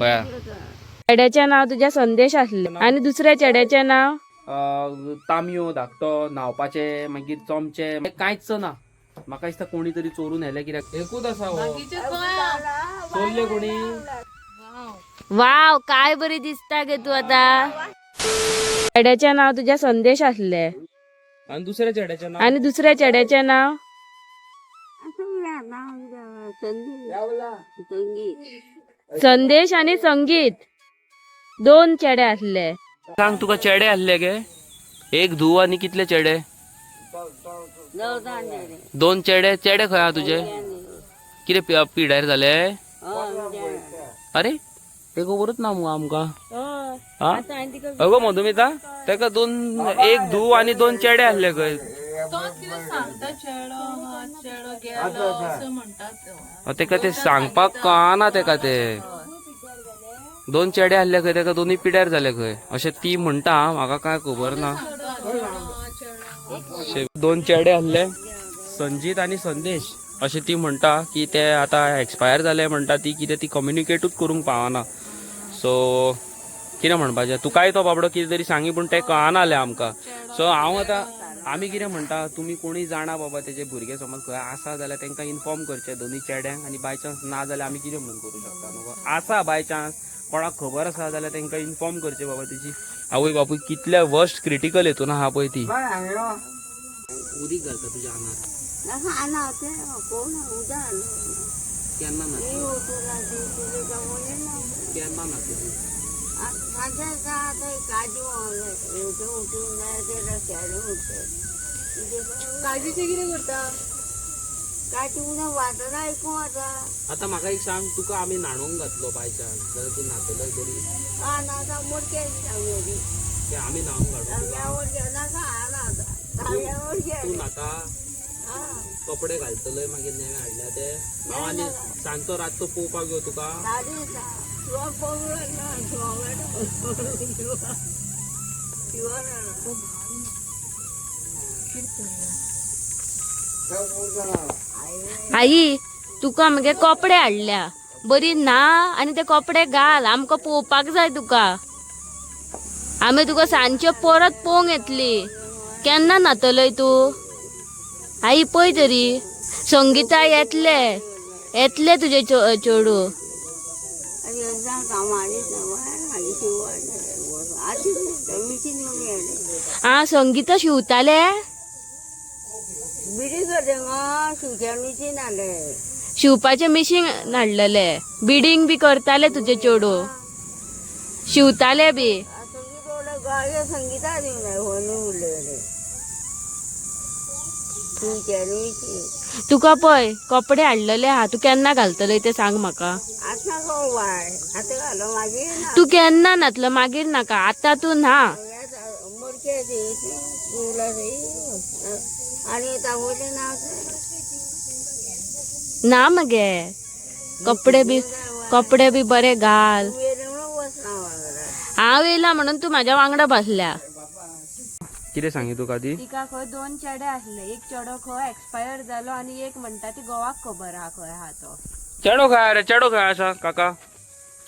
पळया. चेड्याचें नांव तुज्या संदेश आसलें आनी दुसऱ्या चेड्याचें नांव तांबयो धाकटो न्हावपाचे मागीर चमचे कांयच ना. म्हाका दिसता कोणी तरी चोरून व्हेले कित्याक एकूच आसा हो. चोरले कोणी. वाव, काय बरी दिसता गे तू आता. चेड्याचें नांव तुज्या संदेश आसलें आनी दुसऱ्या चेड्याचें नांव आनी दुसऱ्या चेड्याचें नांव संदेश आनी संगीत, दोन चेडे आसले. सांग तुका चेडे आसले गे? एक धूव आनी कितले चेडे? दोन चेडे. चेडे खंय आहा तुजे? कितें पिड्यार जाले? अरे ते खबरूच ना मुगो आमकां. हा अगो मधुमिता, तेका दोन, एक धूव आनी दोन चेडे आसले खंय. तेका ते सांगपाक कळना तेका. ते दोन चेडे आसले खंय तेका, दोनूय पिड्यार जाले खंय अशें ती म्हणटा. म्हाका काय खबर ना. दोन चेडे आसले संजीत आनी संदेश अशें ती म्हणटा की ते आतां एक्सपायर जाले म्हणटा ती. कितें ती कम्युनिकेटूच करूंक पावना. सो कितें म्हणपाचें तुकाय तो बाबडो कितें तरी सांगी पूण तें कळना जालें आमकां. सो हांव आतां आमी कितें म्हणटा, तुमी कोणूय जाणा बाबा तेजे भुरगे समज खंय आसा जाल्यार तांकां इन्फॉर्म करचें दोनूय चेड्यांक. आनी बाय चान्स ना जाल्यार आमी कितें म्हणून करूं शकता न्हू. आसा बाय चान्स कोणाक खबर आसा जाल्यार तांकां इन्फॉर्म करचें बाबा तेजी आवय बापूय कितल्या वर्स्ट क्रिटिकल हितून आहा पळय ती. उदीक घालता तुज्या आंगार? केन्ना ना? केन्ना ना तुजी? काजीचे कितें करता? आतां म्हाका एक सांग, तुका आमी न्हाणोवंक घातलो बाय चान्स जाल्यार तूं न्हातलो बरी? ते आमी न्हावंक घालूं तुका? तूं न्हाता? कपडे घालतलोय मागीर नवे हाडल्या ते? हांव आनी सांजचो रातचो पळोवपाक यो तुका. आई, तुका मगे कपडे हाडल्या, बरी न्हा आनी ते कपडे घाल. आमकां पळोवपाक जाय तुका. आमी तुका सांजचे परत पळोवंक येतली. केन्ना न्हातलय तूं? आई पळय तरी, संगीता येतले येतले तुजे चेडूं. आ संगीता शिवताले? शिवपाचें मिशीन हाडलेले, बिडींग बी करताले तुजे चेडूं, शिवताले बी. तुका पळय कपडे हाडलेले आहा, तूं केन्ना घालतले ते सांग म्हाका. तूं केन्ना न्हातलो? मागीर नाका, आतां तूं न्हा. ना मगे कपडे बी, कपडे बी बरे घाल. हांव येयला म्हणून तूं म्हाज्या वांगडा बसल्या. कितें सांगी तुका ती? तिका खंय दोन चेडे आसले, एक चेडो खंय एक्सपायर जालो आनी एक म्हणटा ती गोवाक खबर आहा खंय आहा तो. चेडो खंय रे? चेडो खंय आसा काका?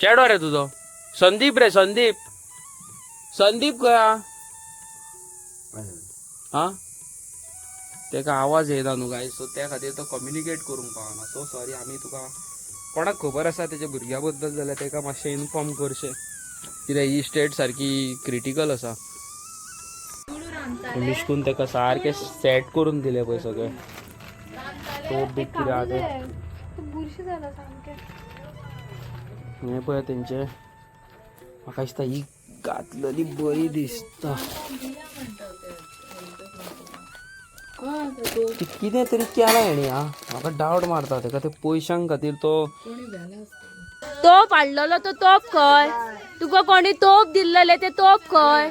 चेडो रे तुजो संदीप रे, संदीप, संदीप खंय आहा? हा तेका आवाज येयना न्हू गायज, सो त्या खातीर तो कम्युनिकेट करूंक पावना. So sorry. आमी तुका कोणाक खबर आसा तेच्या भुरग्या बद्दल जाल्यार तेका मातशें इन्फॉर्म करचें, कित्याक ही स्टेट सारकी क्रिटिकल आसा. मिश्कून तेका सारकें सेट करून दिलें पळय सगळें, तोप बी कितें आहा तें. बुरशी जाला सामकें. हें पळय तेंचें, म्हाका दिसता ही घातलेली बरी दिसता. ती कितें तरी केलां हेणी. हा म्हाका डावट मारता तेका ते पयशां खातीर तो. तोप हाडलेलो तो तोप खंय? तुका कोणी तोप दिल्लेले ते तोप खंय?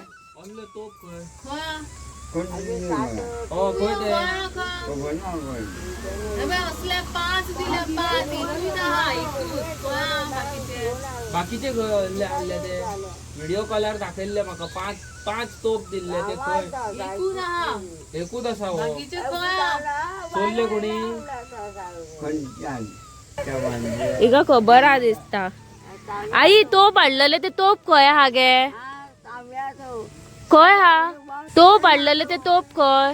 असले पांच दिल्या, पांच एकूच आहा, एकूच बाकीचे. बाकीचे खंय आहले ते? व्हिडिओ कॉलार दाखयल्ले म्हाका, पांच पांच तोप दिल्ले ते खंय? एकूच आहा. एकूच आसा हो. बाकीचे खंय आहा? चोरले कोणी. हिका खबर आहा दिसता. आई, तोप हाडलेले ते तोप खंय आहा गे? खंय हा तोप हाडलेले ते तोप खंय?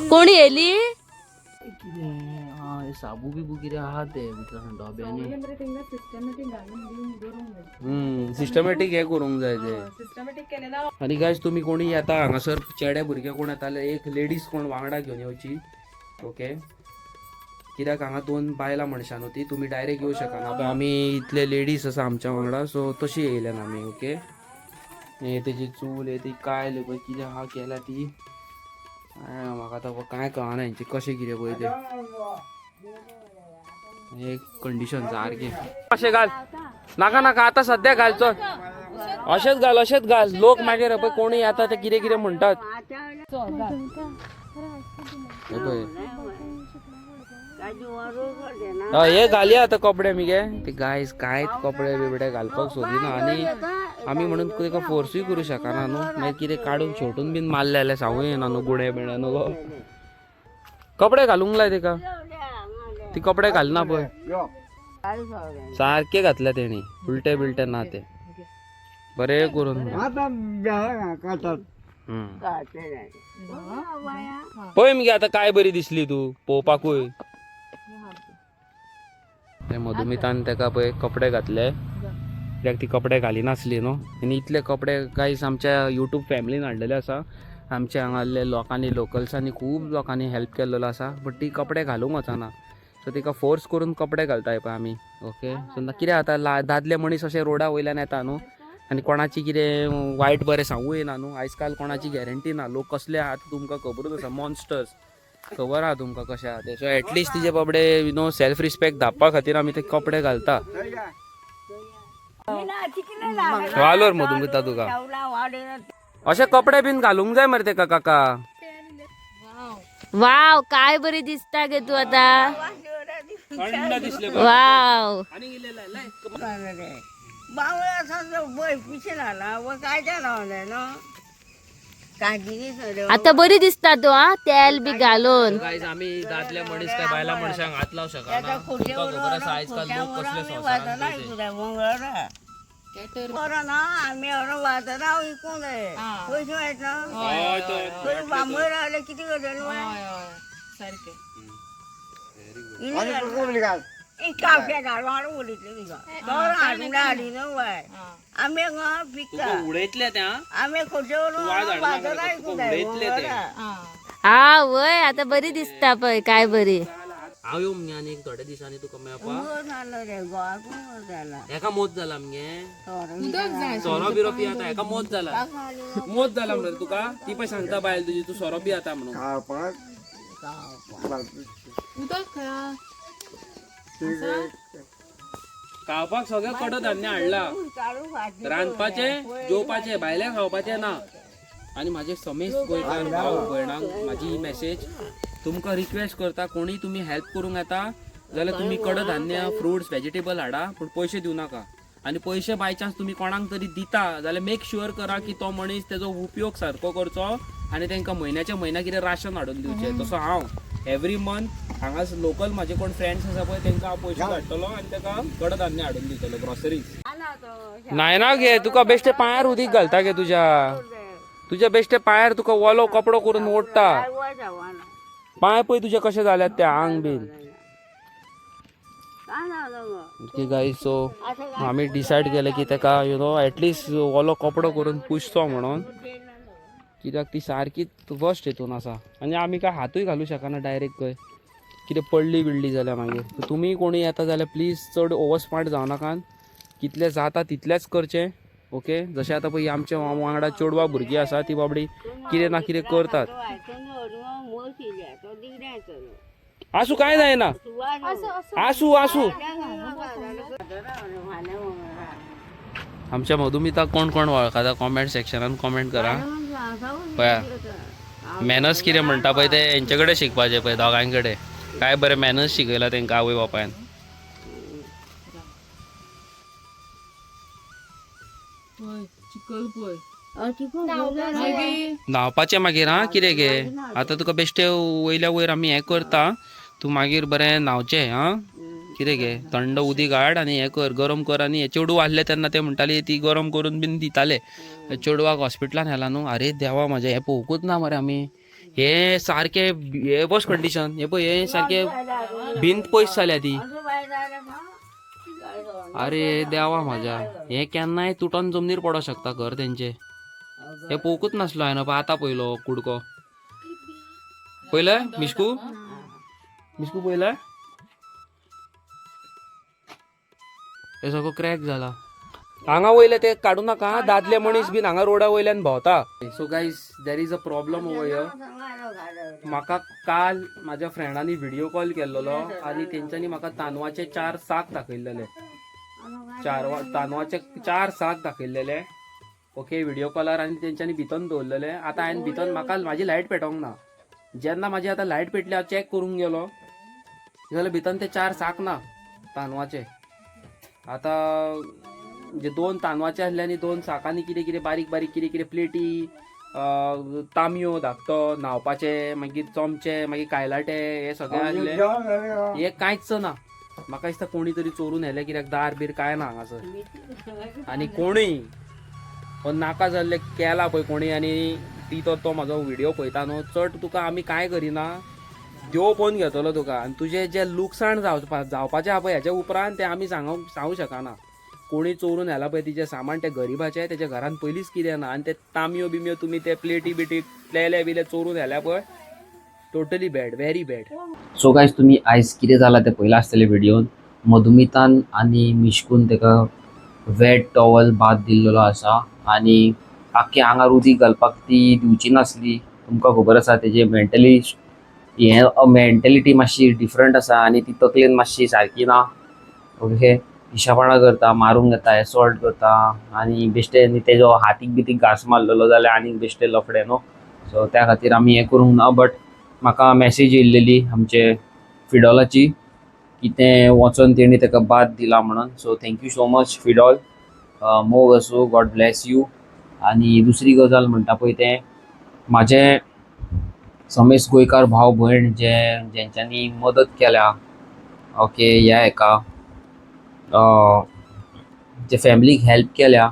कोणी येली? साबू बिबू कितें आहा ते भितर डोब्यांनी. सिस्टमॅटीक हे करूंक जाय ते. आनी गायज, तुमी कोणी येता हांगासर, चेडे भुरगे कोण येताले, एक लेडीज कोण वांगडा घेवन येवची, ओके? कित्याक हांगा दोन बायलां मनशां न्हू ती, तुमी डायरेक्ट येवं शकना. पळय, आमी इतले लेडीज आसा आमच्या वांगडा, सो तशी येयल्यान आमी, ओके? हे तेजी चूल, हे ती कायल पळय कितें आहा केल्या ती. म्हाका आतां कांय कळना हेंचें कशें कितें पळय तें. हे कंडिशन सारकें. अशें घाल, नाका नाका, आतां सद्या घाल, चल. अशेंच घाल, अशेंच घाल. लोक मागीर पळय कोणी येता ते कितें कितें म्हणटात. हे पळय, हय, हे घालया आतां कपडे मगे ते. गायज, कांयच कपडे बिपडे घालपाक सोदिना आनी आमी म्हणून ताका फोर्सूय करूं शकना न्हू. मागीर कितें काडून शेवटून बीन मारले जाल्यार सांगू येना न्हू. गुणे बिणे न्हू गो. कपडे घालूंक लाय तेका. ती कपडे घालना पळय. सारके घातल्या तेणी, उलटे बिलटे ना ते, बरे करून. पळय मगे आतां काय बरी दिसली तूं पळोवपाकूय. ते मधुमितान तेका पळय कपडे घातले, कित्याक ती कपडे घालिनासली न्हू. आनी इतले कपडे गायस आमच्या युट्यूब फॅमिलीन हाडलेले आसा. आमच्या हांगासरले लोकांनी, लोकल्सांनी, खूब लोकांनी हेल्प केल्लो आसा, बट ती कपडे घालूंक वचना, सो तिका फोर्स करून कपडे घालता पळय आमी, ओके? सो कितें जाता, दादले मनीस अशे रोडा वयल्यान येता न्हू आनी कोणाची कितें वायट बरें सांगू येना न्हू. आयज काल कोणाची गॅरंटी ना. लोक कसले आहात तुमकां खबरूच आसा, मॉन्स्टर्स, खबर आहा तुमकां कशें आहा ते. सो एटलिस्ट तिजे बाबडे you know self respect धापपा खातीर आमी ते कपडे घालता. वालोर मधुमिता, तुका अशे कपडे बीन घालूंक जाय मरे तेका काका. वाव, काय बरी दिसता गे तू आता. थंड दिसले. वाव. आता बरी दिसता तू, हा, तेल बी घालून. गाईज, आम्ही दादले मनीस काय बायला मनशांक हात लावू शकना. तुमकां खबर आसा आयज काल लोक कसले संवसारांत पळय ते. हय तर. सारकें. तुका उडयतले ते, हा? तू वाज हाडूं नाका, तुका उडयतले ते. हा वय, आता बरी दिसता पळय, काय बरी. हांव येवं मगे आनी थोड्या दिसांनी तुका मेळपा? हेका मोत जाला मगे, सोरो बिरो पियाता. हेका मोत जाला, मोत जाला म्हणून तुका ती पळय सांगता बायल तुजी, तूं सोरो पियाता म्हणून. उदक खंय आहा? खावपाक सगळें कडधान्य हाडला, रांदपाचें, जेवपाचें, भायलें खावपाचें ना. आनी म्हाजे समेस्त गोंयकार भाव भयणांक म्हाजी ही मॅसेज, तुमकां रिक्वेस्ट करता, कोणी तुमी हेल्प करूंक येता जाल्यार तुमी कडधान्य, फ्रुट्स, व्हेजिटेबल हाडा, पूण पयशे दिवं नाका. आनी पयशे बाय चान्स तुमी कोणाक तरी दिता जाल्यार मेक शुअर करा की तो मनीस तेजो उपयोग सारको करचो आनी तांकां म्हयन्याच्या म्हयन्या कितें राशन हाडून दिवचें. तसो हांव एवरी मंथ हांगा लोकल म्हाजे कोण फ्रेंड्स आसा पळय, तांकां हांव पयशे धाडटलो आनी ताका कडधान्य हाडून दितलो, ग्रॉसरीज. नाय ना गे, तुका बेश्टे पांयार उदीक घालता गे तुज्या. तुज्या बेश्टे पांयार तुका ओलो कपडो करून ओडटा. पांय पळय तुजे कशे जाल्यात ते, आंग बीन. ओके गाईज, सो आमी डिसायड केलें की ताका you know at least ओलो कपडो करून पुसचो म्हणून, कित्याक ती सारकीच वर्स्ट हितून आसा आनी आमी काय हातूय घालूं शकना डायरेक्ट खंय. कितें पडली बिडली जाल्यार मागीर. सो तुमी कोणी येता जाल्यार प्लीज चड ओवर स्मार्ट जावं नाकात. कितलें जाता तितलेंच करचें, ओके? जशें आतां पळय आमच्या वांगडा चेडवां भुरगीं आसा, ती बाबडी कितें ना कितें करतात. आसूं, कांय जायना, आसूं आसूं. आमच्या मधुमिता कोण कोण वळखता, कॉमेंट सेक्शनान कॉमेंट करा. पळया, मॅनर्स कितें म्हणटा पळय ते हेंचे कडेन शिकपाचें. पळय दोगां कडेन काय बरें मॅनर्स शिकयला तांकां आवय बापायन. पळय चिकल पळय मागीर. न्हांवपाचें मागीर, हा, कितें गे, आतां तुका बेश्टे वयल्या वयर आमी हें करता, तूं मागीर बरें न्हांवचें. हा. कितें गे थंड उदीक हाड आनी हें कर, गरम कर. आनी हे चेडूं आहले तेन्ना ते म्हणटाले ती गरम करून बीन दिताले. चेडवाक हॉस्पिटलान व्हेला न्हू. अरे देवा म्हाजें, हें पळोवंकूच ना मरे आमी. हे सारकें हे वर्स कंडिशन. हे पळय, हे सारकें भिंत पयस जाल्या ती. अरे देवा म्हाज्या, हे केन्नाय तुटोन जमनीर पडोंक शकता घर तेंचे. हे पळोवंकूच नासलो हांवें, पळय आतां पयलो कुडको. पयलंय मिश्कू? मिश्कू पयलंय? हे सगळो क्रॅक जाला. हांगा वयले ते काडू नाका. दादले मनीस बीन हांगा रोडा वयल्यान भोंवता. So guys, there is a problem over here. म्हाका काल माझ्या फ्रेंडांनी व्हिडिओ कॉल केल्लो आनी तेंच्यांनी म्हाका तांदवाचे चार साक दाखयल्लेले. चार तांदवाचे चार साक दाखयल्लेले, ओके, व्हिडिओ कॉलार. आनी तेंच्यांनी भितर दवरलेले. आतां हांवें भितर म्हाका म्हाजी लायट पेटोवंक ना. जेन्ना म्हाजी आतां लायट पेटली, हांव चॅक करूंक गेलो जाल्यार भितर ते चार साक ना तांदवाचे. आतां म्हणजे दोन तांदवाचे आसले आनी दोन साकांनी कितें कितें बारीक बारीक कितें कितें प्लेटी, तांबयो धाकटो न्हावपाचे, मागीर चमचे, मागीर कायलाटे, हे सगळे आसले. हे कांयच ना. म्हाका दिसता कोणी तरी चोरून व्हेलें, कित्याक दार बीर कांय ना हांगासर. आनी कोणूय हो नाका जाल्ले केला पळय कोणी आनी ती तो तो म्हाजो व्हिडिओ पळयता न्हू, चड तुका आमी कांय करिना. देव पळोवन घेतलो तुका. आनी तुजें जें लुकसाण जावपाचें आहा पळय हेच्या उपरांत, तें आमी सांगूंक शकना. कोणी चोरून व्हेलां पळय तिचें सामान, तें गरिबाचें, तेच्या घरान पयलींच कितें ना. आनी ते तांबयो बिमयो तुमी ते प्लेटी बिटी प्लेले बिले चोरून व्हेल्या पळय, totally bad, very bad. So guys, तुमी आयज कितें जालां तें पळयलां आसतलें व्हिडियोन. मधुमितान आनी मिश्कून ताका वेट टॉवल बाथ दिल्लेलो आसा आनी आख्खे आंगार उदीक घालपाक ती दिवची नासली. तुमकां खबर आसा, तेजे मेंटली हें मेंटेलिटी मातशी डिफरंट आसा आनी ती तकलेन मातशी सारकी ना, ओके. पिशापणां करता, मारूंक येता, एसॉल्ट करता आनी बेश्टे आनी तेजो हातीक बितीक घांस मारलेलो जाल्यार आनीक बेश्टे लफडे न्हू. सो त्या खातीर आमी हें करूंक ना. बट म्हाका मॅसेज येयल्लेली आमचे फिडॉलाची की तें वचोन तेणी ताका बाथ दिला म्हणून. So thank you so much फिडॉल, मोग आसूं, गॉड ब्लॅस you. आनी दुसरी गजाल म्हणटा पळय तें म्हाजें समेस्त गोंयकार भाव भयण जे जेंच्यांनी मदत केल्या, ओके, ह्या हेका जे फॅमिलीक हेल्प केल्या,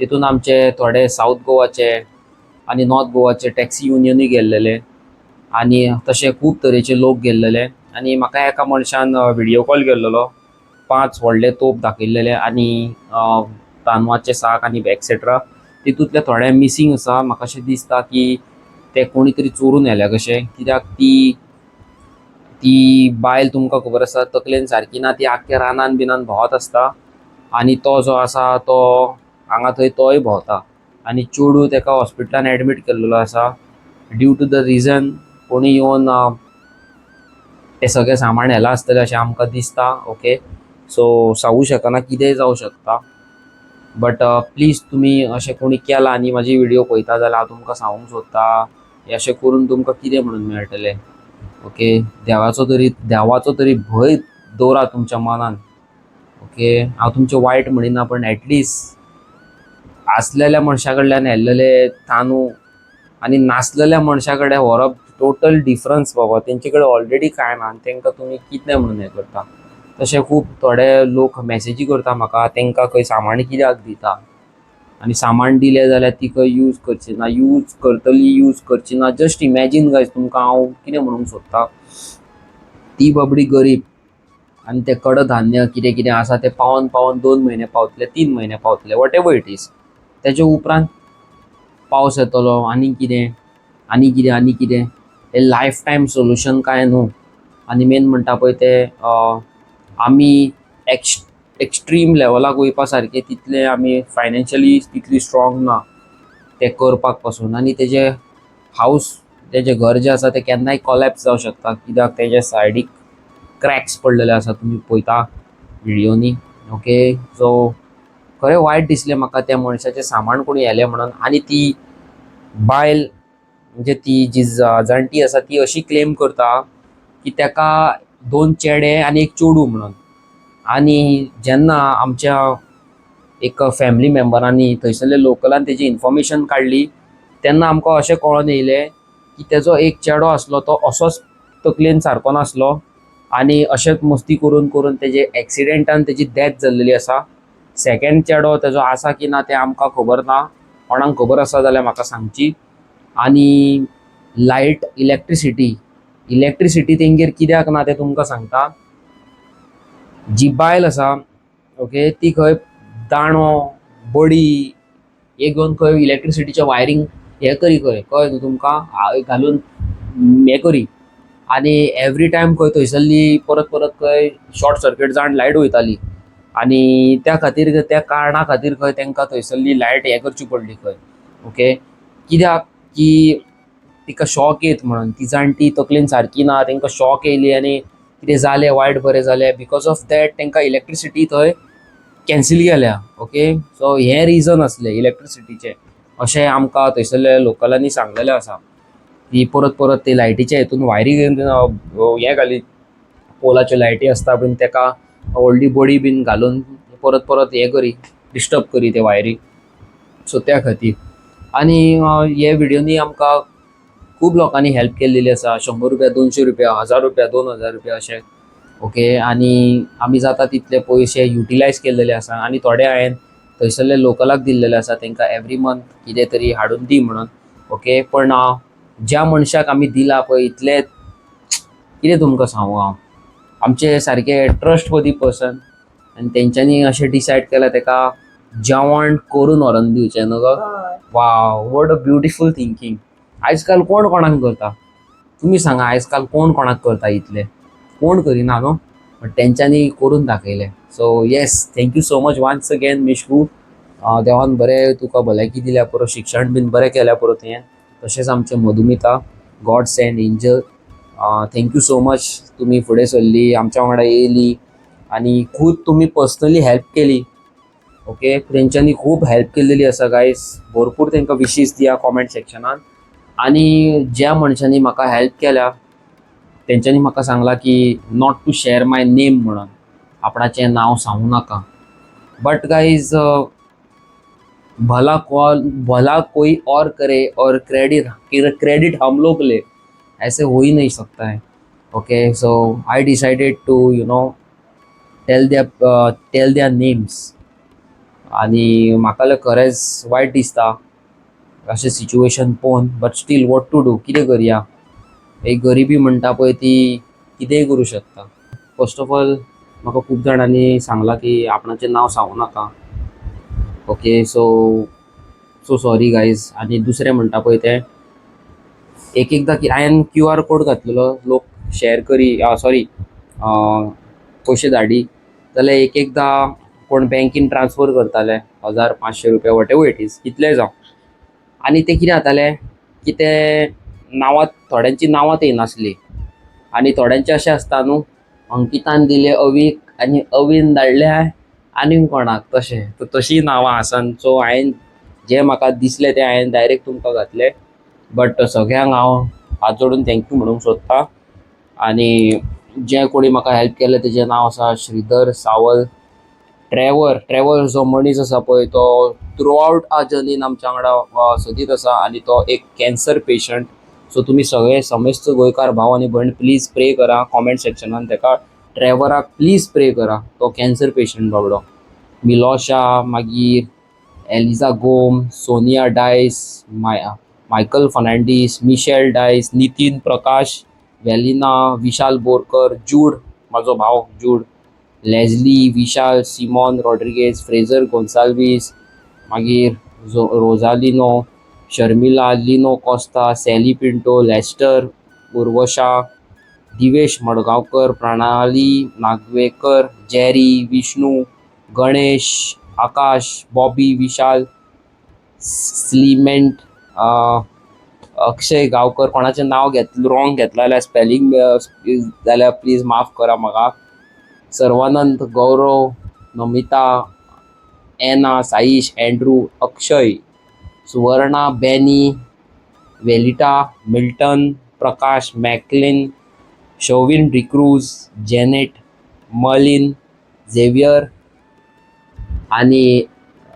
तितून आमचे थोडे सावथ गोवाचे आनी नॉर्थ गोवाचे टॅक्सी युनियनूय गेल्लेले आनी तशे खूब तरेचे लोक गेल्लेले. आनी म्हाका एका मनशान व्हिडियो कॉल केल्लेलो, पांच व्हडले तोप दाखयल्लेले आनी तांदवाचे साक आनी एक्सेट्रा. तितूंतले थोडे मिसींग आसा. म्हाका अशें दिसता की ते कोणी तरी चोरून व्हेल्या कशें, कित्याक ती ती बायल तुमकां खबर आसा तकलेन सारकी ना. ती आख्ख्या रानान बिनान भोंवत आसता आनी तो जो आसा तो हांगा थंय तोय भोंवता. आनी चेडूं तेका हॉस्पिटलान एडमीट केल्लेलो आसा ड्यू टू the reason कोणी येवन तें सगळें सामान व्हेलां आसतलें अशें आमकां दिसता, ओके. सो सांगू शकना, कितेंय जावं शकता. बट प्लीज, तुमी अशें कोणी केलां आनी म्हाजी व्हिडियो पळयता जाल्यार हांव तुमकां सांगूंक सोदता, हें अशें करून तुमकां कितें म्हणून मेळटलें? ओके, देवाचो तरी भंय दवरा तुमच्या मनान, ओके. हांव तुमचें वायट म्हणिना, पण एटलिस्ट आसलेल्या मनशा कडल्यान व्हेल्लेले तांदूळ आनी नासलेल्या मनशा कडेन व्हरप टोटल डिफरन्स बाबा. तेंचे कडेन ऑलरेडी कांय ना आनी तांकां तुमी कितें म्हणून हें करता? तशें खूब थोडे लोक मॅसेजी करता म्हाका, तांकां खंय सामान कित्याक दिता आनी सामान दिलें जाल्यार ती खंय यूज करची ना, यूज करतली, यूज करची ना. जस्ट इमॅजीन गायज, तुमकां हांव कितें म्हणूंक सोदता, ती बाबडी गरीब आनी तें कडधान्य कितें कितें आसा तें पावोन पावोन 2 म्हयने पावतले, 3 म्हयने पावतले, what ever it is. तेजे उपरांत पावस येतलो आनी कितें आनी कितें आनी कितें. हें लायफ टायम सोल्युशन कांय न्हू. आनी मेन म्हणटा पळय तें आमी एक्स्ट्रीम लेवलाक वयपा सारकें तितलें आमी फायनान्शियली तितली स्ट्रॉंग ना तें करपाक पासून. आनी तेजें हावस, तेजें घर जें आसा तें केन्नाय कोलॅप्स जावं शकता, कित्याक तेज्या सायडीक क्रॅक्स पडलेले आसा, तुमी पळयता व्हिडियोनी, ओके. सो खरें वायट दिसलें म्हाका त्या मनशाचें सामान कोणी व्हेलें म्हणून. आनी ती बायल, म्हणजे ती जी जाणटी आसा, ती अशी क्लेम करता की ताका दोन चेडे आनी एक चेडूं म्हणून. आनी जेन्ना आमच्या एक फॅमिली मेंबरांनी थंयसरले लोकलान तेजी इन्फॉर्मेशन काडली, तेन्ना आमकां अशें कळोन येयलें की तेजो एक चेडो आसलो, तो असोच तकलेन सारको नासलो. आनी अशेंच मस्ती करून करून तेजे एक्सिडेंटान तेजी डेथ जाल्लेली आसा. सेकेंड चेडो तेजो आसा की ना तें आमकां खबर ना, कोणाक खबर आसा जाल्यार म्हाका सांगची. आनी लायट, इलेक्ट्रिसिटी, इलेक्ट्रिसिटी तेंगेर कित्याक ना तें तुमकां सांगता. जी बायल आसा, ओके, ती खंय दांडो बडी हे घेवन खंय इलेक्ट्रिसिटीच्या वायरींग हे करी खंय, कळ्ळें न्हू तुमकां, घालून हें करी. आनी एवरी टायम खंय थंयसरली परत परत खंय शॉर्ट सर्कीट जावन लायट वयताली आनी त्या खातीर, त्या कारणा खातीर खंय तांकां थंयसरली लायट हें करची पडली खंय. ओके, कित्याक की तिका शॉक येत म्हणून, ती जाणटी तकलेन सारकी ना, तांकां शॉक येयली आनी कितें जालें वायट बरें जालें, because of that तांकां इलेक्ट्रिसिटी थंय कॅन्सील केल्या. ओके, सो हें रिजन आसलें इलेक्ट्रिसिटीचें, अशें आमकां थंयसरल्या लोकलांनी सांगलेलें आसा की परत परत ते लायटीच्या हितून वायरी हें घाली, पोलाच्यो लायटी आसता बीन तेका व्हडली बडी बीन घालून परत परत हें करी, डिस्टर्ब करी ते वायरी. सो त्या खातीर. आनी हे व्हिडियोनी आमकां खूब लोकांनी हेल्प केल्लेली आसा, 100 रुपया, 200 रुपया, 1000 रुपया, 2000 रुपया अशें. ओके, आनी आमी जाता तितले पयशे युटिलायज केल्लेले आसा आनी थोडे हांवें थंयसरले लोकलाक दिल्लेले आसा, तांकां एवरी मंथ कितें तरी हाडून दी म्हणून. ओके, पण ज्या मनशाक आमी दिला पळय, इतले कितें तुमकां सांगू हांव, आमचे सारके ट्रस्ट वर्दी पर्सन, आनी तेंच्यांनी अशें डिसायड केलां तेका जेवण करून व्हरोन दिवचें न्हू गो. Wow, what a beautiful thinking. आयज काल कोण कोणाक करता, तुमी सांगा, आयज काल कोण कोणाक करता इतलें, कोण करिना न्हू, बट तेंच्यांनी करून दाखयलें. So yes, thank you so much once again Mishku. देवान बरें तुका भलायकी दिल्या पुरो, शिक्षण बीन बरें केल्या पुरो तुवें. तशेंच आमचें Madhumita, God send angel, thank you so much, तुमी फुडें सरली, आमच्या वांगडा येयली आनी खूब तुमी पर्सनली हेल्प केली. ओके, तेंच्यांनी खूब हेल्प केल्लेली आसा गायज, भरपूर तांकां विशीस दिया कॉमेंट सेक्शनान. आनी ज्या मनशांनी म्हाका हेल्प केल्या तेंच्यांनी म्हाका सांगलां की not to share my name म्हणून, आपणाचें नांव सांगू नाका. बट गायज, भला कॉल भला कोई और करे और क्रेडिट क्रेडिट हम लोग ले, ऐसे हो ही नहीं सकता है. Okay, so I decided to tell their names. आणि म्हाका जाल्यार खरेंच वायट दिसता अशें सिच्युएशन पळोवन, but still what to do, कितें करया, एक गरिबी म्हणटा पळय ती कितेंय करूं शकता. फर्स्ट ऑफ ऑल म्हाका खूब जाणांनी सांगलां की आपणाचें नांव सांगू नाका. Okay, so so sorry guys. आनी दुसरें म्हणटा पळय तें एक एकदां की हांवें क्यू आर कोड घातलेलो, लोक शेअर करी, सॉरी, पयशे धाडी जाल्यार एक एकदां कोण बँकीन ट्रान्सफर करताले 1000, 500 रुपया, what ever it is, कितलेय जावं. आनी तें कितें जातालें की ते नांवां, थोड्यांची नांवां येनासलीं आनी थोड्यांचें अशें आसता न्हू, अंकितान दिले अवीक आनी अवीन धाडले आनीक कोणाक, तशें तर तशीं नांवां आसा. सो हांवें जें म्हाका दिसलें तें हांवें डायरेक्ट तुमकां घातलें. बट सगळ्यांक हांव हात जोडून thank you म्हणूंक सोदता. आनी जे कोणी म्हाका हेल्प केलें तेजें नांव आसा श्रीधर सावल, ट्रॅवर. ट्रॅवर जो मनीस आसा पळय तो थ्रू आवट आ जर्नीन आमच्या वांगडा सदींच आसा आनी तो एक कॅन्सर पेशंट. सो तुमी सगळे समेस्त गोंयकार भाव आनी भयण प्लीज प्रे करा कॉमेंट सेक्शनान तेका, ट्रॅवराक प्लीज प्रे करा, तो कॅन्सर पेशंट बाबडो. मिलोशा, मागीर एलिजा गोम, Sonia Dias, Michael Fernandes, Michelle Dias, Nitin Prakash, Velina, Vishal Borkar, Jude म्हाजो भाव Jude, Leslie, Vishal, Simon Rodriguez, Fraser Gonsalves, मागीर Rosalino, Sharmila, Lino Costa, Sally Pinto, Lester, Urvasha, Divesh Madgaonkar, Pranali Nagvekar, Jerry, Vishnu, Ganesh, Akash, Bobby, Vishal, स्लिमेंट, अक्षय गांवकर. कोणाचें नांव घेत रॉंग घेतलां जाल्यार, स्पेलिंग जाल्यार प्लीज माफ करा म्हाका. Sarvanand, Gaurav, Namita, Ena, Saish, Andrew, Akshay, Suvarna, Benny, Velita, Milton, Prakash, Macklin, Shovin D'Cruz, Janet, Malin, Xavier. आनी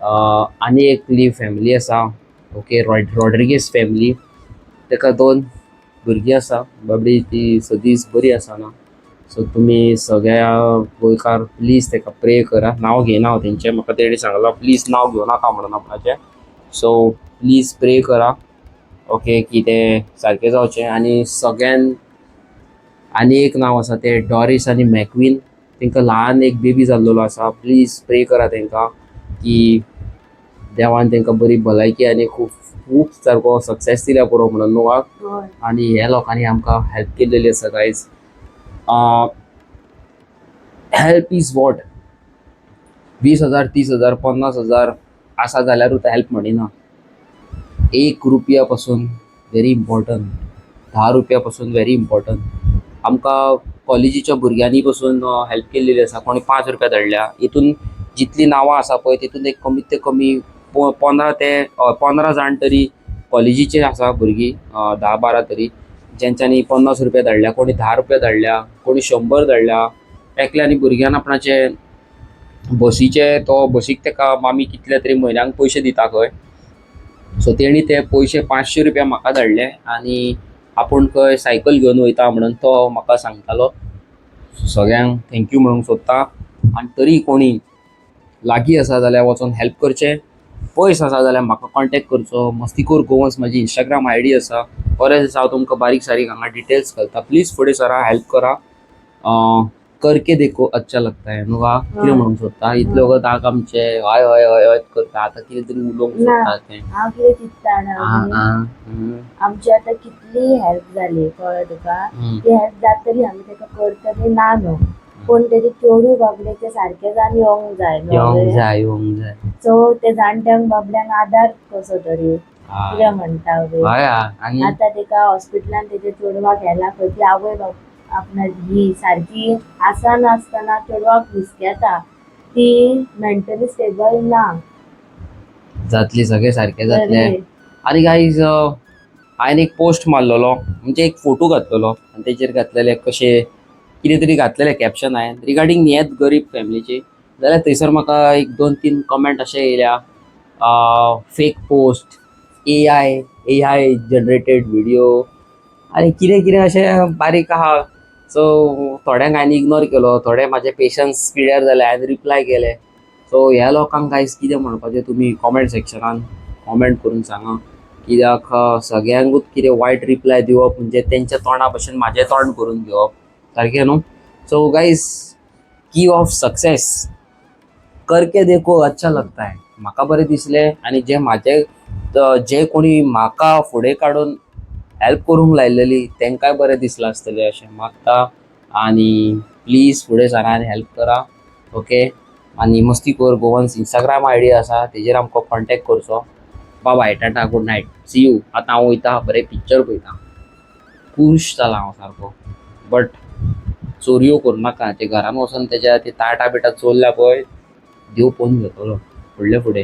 आनी एकली फॅमिली आसा, ओके, रॉड्रिगेज फॅमिली. ताका दोन भुरगीं आसा, बाबडी ती सदींच बरी आसना. सो तुमी सगळ्या गोंयकार प्लीज ताका प्रे करा. नांव घेयना हांव तेंचें, म्हाका तेणी सांगलां प्लीज नांव घेवं नाका म्हणून आपणाचें. सो प्लीज प्रे करा, ओके, की तें सारकें जावचें. आनी सगळ्यान आनी एक नांव आसा तें डॉरीस आनी मॅकवीन, तांकां ल्हान एक बेबी जाल्लेलो आसा. प्लीज प्रे करा तांकां की देवान तांकां बरी भलायकी आनी खूब खूब सारको सक्सेस दिल्या पुरो म्हणून न्हू. आनी ह्या लोकांनी आमकां हेल्प केल्लेली आसा. गायज, हेल्प is what, 20,000, 30,000, 50,000 आसा जाल्यारूच हेल्प म्हणिना. एक रुपया पासून व्हेरी इम्पॉर्टंट, 10 रुपया पासून व्हेरी इम्पॉर्टंट. आमकां कॉलेजीच्या भुरग्यांनी पासून हेल्प केल्लेली आसा. कोणी 5 रुपया धाडल्या. हितून जितलीं नांवां आसा पळय, तितून एक कमीत ते कमी 15 ते 15 जाण तरी कॉलेजीचे आसा भुरगीं, 10-12 तरी, जेंच्यांनी 50 रुपया धाडल्या, कोणी 10 रुपया धाडल्या, कोणी 100 धाडल्या. एकल्यानी भुरग्यान आपणाचे बसीचे, तो बसीक ताका मामी कितले तरी म्हयन्याक पयशे दिता खंय. सो तेणी ते पयशे 500 रुपया म्हाका धाडले आनी आपूण खंय सायकल घेवन वयता म्हणून तो म्हाका सांगतालो. सगळ्यांक thank you म्हणूंक सोदता. आनी तरी कोणी लागीं आसा जाल्यार वचोन हेल्प करचें, पयस आसा जाल्यार म्हाका कॉन्टेक्ट करचो. मस्तीखोर गोवन्स म्हाजी इंस्टाग्राम आयडी आसा. बरें, हांव तुमकां बारीक सारीक हांगा डिटेल्स घालता. प्लीज फुडें सरा, हेल्प करा. करके देखो, अच्छा लगता है न्हू गा. कितें म्हणूंक सोदता इतले वगत आमचे हय हय हय हय करता, आतां कितें तरी उलोवंक ना. सोदता तें. हांव कितें चिंत्ता जाणा, आं आं हम्म. आमची आतां कितली हेल्प जाली, कळ्ळें तुका? हम्म. ती हेल्प जातली, आमी ताका करतली ना न्हू, पूण तेजे चेडूं बाबडेचें सारकें जावन येवंक जाय न्हू. येवंक जाय, येवंक जाय. सो ते जाणट्यांक बाबड्यांक आदार कसो तरी, कितें म्हणटा वे? हय हा, आनी आतां तेका हॉस्पिटलान तेच्या चेडवाक व्हेला खंय, ती आवय बाप आपणा ही सारकी आसा नासतना चेडवाक हुस्केता, ती मेंटली स्टेबल ना. जातली, सगळें सारकें जातलें. तरी आनी गायज, हांवें एक पोस्ट मारलेलो, म्हणजे एक फोटो घातलेलो आनी तेजेर घातलेले कशें कितें तरी घातलेलें कॅप्शन हांवें रिगार्डींग हेच गरीब फॅमिलीची. जाल्यार थंयसर म्हाका एक दोन तीन कमेंट अशे येयल्या, fake post, AI generated video आनी कितें कितें अशें बारीक आहा. सो थोड्यांक हांवें इग्नोर केलो, थोडे म्हाजे पेशन्स पिड्यार जाले, हांवें रिप्लाय केले. सो ह्या लोकांक गायज कितें म्हणपाचें, तुमी कॉमेंट सेक्शनान कॉमेंट करून सांगा. कित्याक सगळ्यांकूच कितें वायट रिप्लाय दिवप म्हणजे तेंच्या तोंडा भशेन म्हाजें तोंड करून घेवप सारकें न्हू. So guys, key of success, करके देखो, अच्छा लगता है. म्हाका बरें दिसलें आनी जे म्हाजे जे कोणी म्हाका फुडें काडून हेल्प करूंक लायलेली तेंकांय बरें दिसलां आसतलें अशें मागता. आनी प्लीज फुडें सरा आनी हेल्प करा, ओके. आनी मस्तीखोर गोवन्स इंस्टाग्राम I D आसा, तेजेर आमकां कॉन्टेक्ट करचो. Bye bye, tata, good night, see you. आतां हांव वयता, बरें पिक्चर पळयता. खूश जाला हांव सारको. बट चोरयो करूं नाका. ते घरान वचोन तेज्या ती ताटां बिटां चोरल्या पळय, देव पळोवन घेतलो फुडले फुडें.